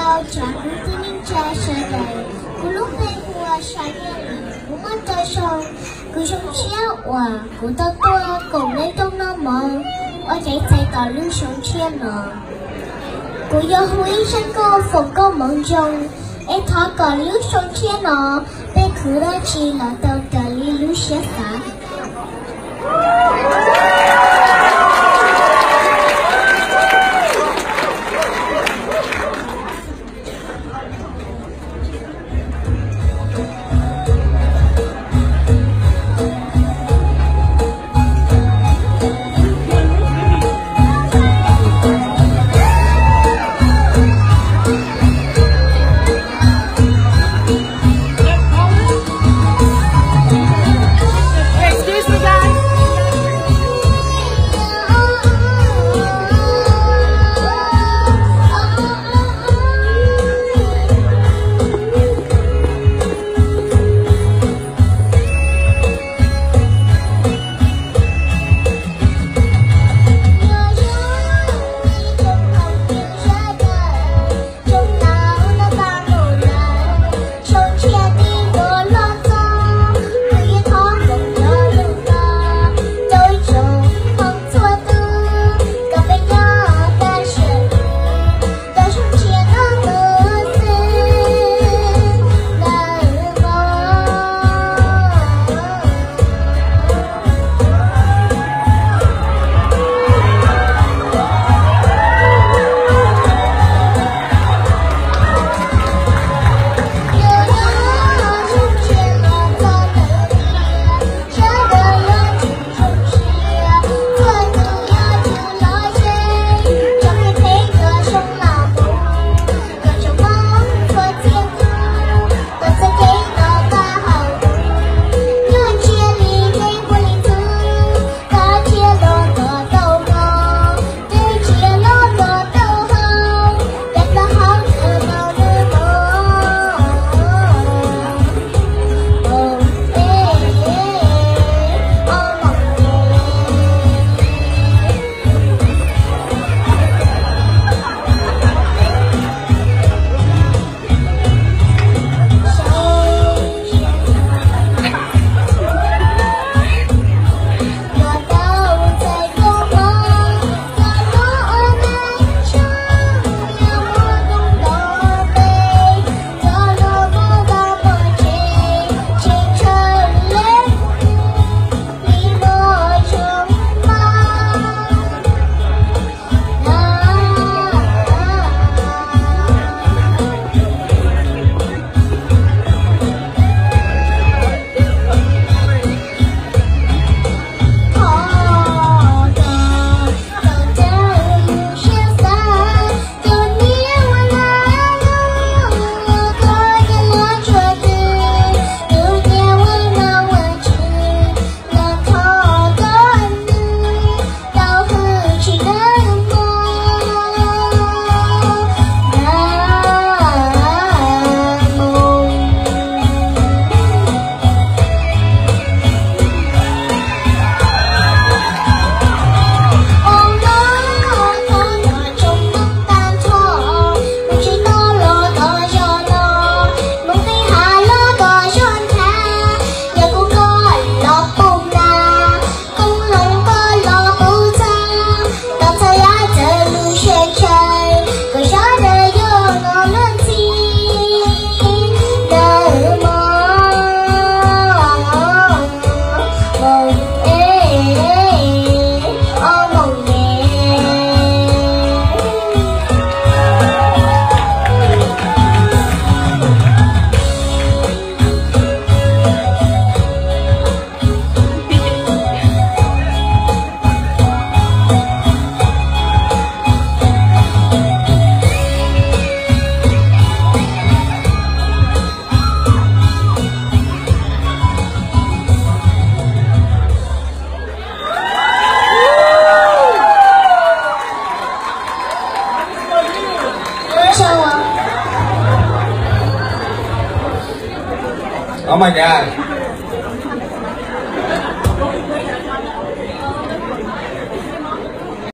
Rau tsav kwv tij neej tsa sawv daws, kuv lub npe hu ua Sa Yaj Lis, kuv muaj rau xyoo. Kuv zoo siab uas kuv tau tuaj koom nej tuaj noj mov ua kev txais tos lub xyoo tshiab no. Kuv yuav hu ib zaj nkauj foom koob hmoov zoo, es thov kom lub xyoo tshiab no peb khwv dab tsi los tau raws li lub siab xav.